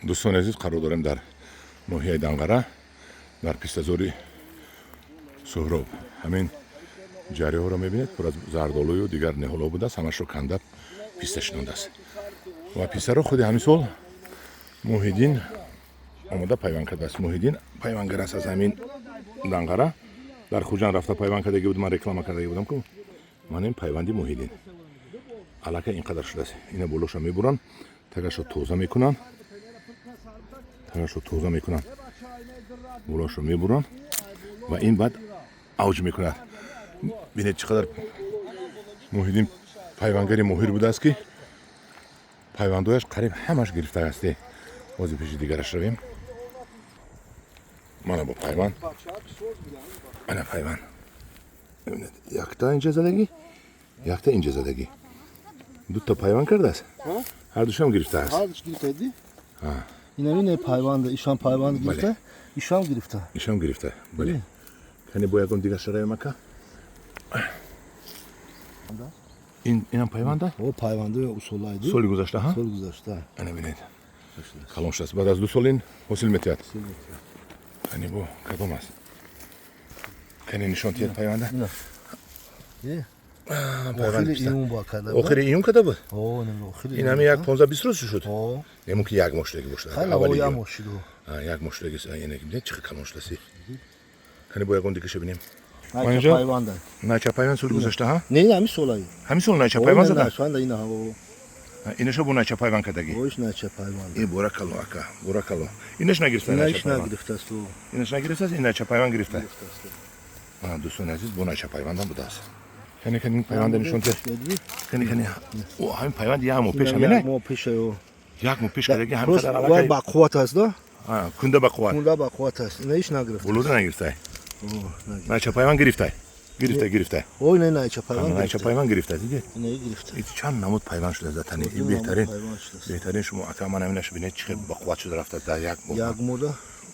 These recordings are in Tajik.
Дӯстони азиз, қарор дорем дар ноҳияи Данғара, дар пистазори Суҳроб. Ҳамин ҷарриҳоро мебинед, пур аз зардолую дигар ниҳолҳо будааст, ҳамашро канда писта шинондааст. Ва пистаро худи ҳамин сол Муҳиддин омода пайванд кардааст. Муҳиддин пайвандгар аст аз ҳамин Данғара. Дар Хуҷанд рафта пайванд кардаги буд, ман реклама кардаги будам ку. Ман ин пайванди Муҳиддин. Аллакай ин қадар шудааст. Ина болоша мебуранд, тагашро тоза мекунанд, тагашро тоза мекунанд, болоашро мебуранд ва ин баъд авҷ мекунад. Бинед, чӣ қадар Муҳиддин пайвангари моҳир будааст, ки пайвандҳояш қариб ҳамаш гирифтааст. Бози пеши дигараш равем. Мана бо пайванд, ана пайванд. Бибинед, якта инҷа задагӣ, якта инҷа задагӣ, дута пайванд кардааст, ҳардушам гирифтааст. Ҳардуш гирифтади? Инамине пайванда, ишам пайванд гирифта, ишам гирифта. Ишам гирифта, бале. Кане, бо ягон дигарша равем, ака. Инам пайванда? О, пайванди усулайди. Соли гузашта, ҳа? Соли гузашта. Ана бинед, калон шудааст. Баъд аз 2 сол ин ҳосил метиҳад. Кани, бо кадом аст? Кани, нишон тиҳед пайванда. Охири июн ба карда. Охири июн карда буд? О, не, охири. Ин ҳами як 15-20 рӯз шуд. О. Не, мумкин як моҳ шудаги бошад. Хайла, аввали як июн. Моҳ шуд. Як моҳ шудаги. Ина бинед, чӣ қадр калон шудаси. Кани, бо ягон дигаша бинем. Найча Инҷа? Пайванда. Найча пайванд соли гузашта, ҳа? Не, ин ҳами солаи. Ҳамин сол найча пайванд зада? Найча ина ҳаво. Инаша бо найча пайванд кардагӣ. Оиш найча пайванд. Э, боракалло, ака, боракалло. Инаш нагирифта Ина найча иш пайванд? Нагирифтааст. Инаш нагирифтааст, ин найча пайванд гирифта. Гирифтааст. Дӯстони азиз, бо найча пайвандам будааст. Кани, кани, пайванда нишон диҳед. Кани, кани. О, ҳамин пайванд як моҳ пеш ҳамина? Як моҳ пеш аю. Як моҳ пеш кардаги ҳамин Просто қадар вай аллакай. ба қувват аст да? Кунда ба қувват. Кунда ба қувват аст. Ина иш нагирифта. Болода нагирифтай. О, нагирифта. Найча пайванд гирифтай. Гирифта, гирифта. Ой, не, найча пайванд. Найча пайванд гирифта, дидед? Ина гирифта. Ин чанд намуд пайванд шуда за тани. Ин Ду намуд беҳтарин. пайванд шудааст. Беҳтарин шумо, ака, ман ҳаминаш бинед, чӣ хел ба қувват шуда рафта дар як моҳ. Як моҳда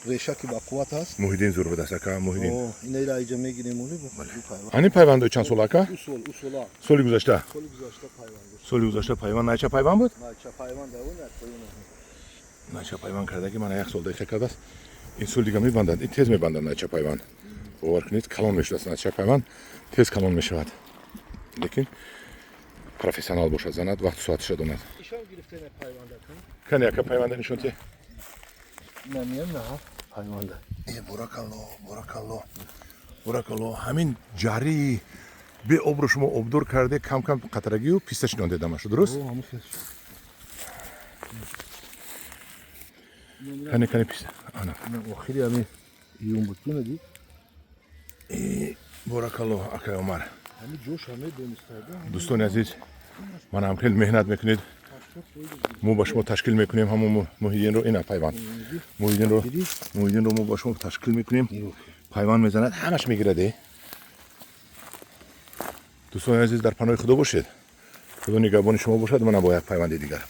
реша ки ба қувват аст. Муҳиддин зур будааст, ака, Муҳиддин. О, ина ира иҷа мегирем, оли ду пайванд. Ҳамин пайвандҳои чанд сол, ака? Усул, усула. Соли гузашта. Соли гузашта пайванд. Соли гузашта пайванд, найча пайванд буд? Найча пайванд ав на. Найча пайванд кардаги, мана як сол дақиқа кардааст. Ин сол дига мебандад, ин тез мебандад найча пайванд. Бовар кунед, калон мешудааст найча пайванд, тез калон мешавад. Лекин профессионал бошад, занад, вақту соаташа донад. Ишам гирифта ина пайванда. Кани, ака, пайванда нишон тиҳ. Ина миям на пайванда. Э, боракалло, боракалло, боракалло. Ҳамин ҷарии беобро шумо обдор карде, кам кам қатрагию писта шинонде дамашу, дуруст? О, ҳамин хел. Кани, кани, писта. Ана. Ина охири ҳамин июн буд, бинеди? Э, боракалло, акай Умар. Ҳамин ҷош ҳаме донистада. Дӯстони азиз, ман ҳам хеле меҳнат мекунед. Мо ба шумо ташкил мекунем ҳамон Муҳиддинро, ина пайванд. Муҳиддинро, Муҳиддинро мо ба шумо ташкил мекунем. Пайванд мезанад, ҳамаш мегирад. Э. Дӯстони азиз, дар паноҳи Худо бошед. Худо нигаҳбони шумо бошад, мана бо як пайванди дигар.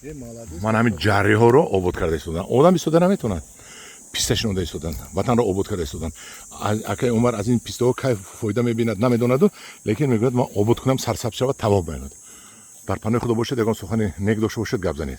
Э, молодец. Ман ҳамин ҷарриҳоро обод карда истодан. Одам истода наметавонад. Писта шинонда истодан, ватанро обод карда истодан. Акай Умар аз ин пистаҳо кайф фоида мебинад, намедонаду, лекин мегӯяд, ман обод кунам, сарсабз шавад, тавоб меояд. Дар паноҳи Худо бошед, ягон сухани нек дошта бошед, гап занед.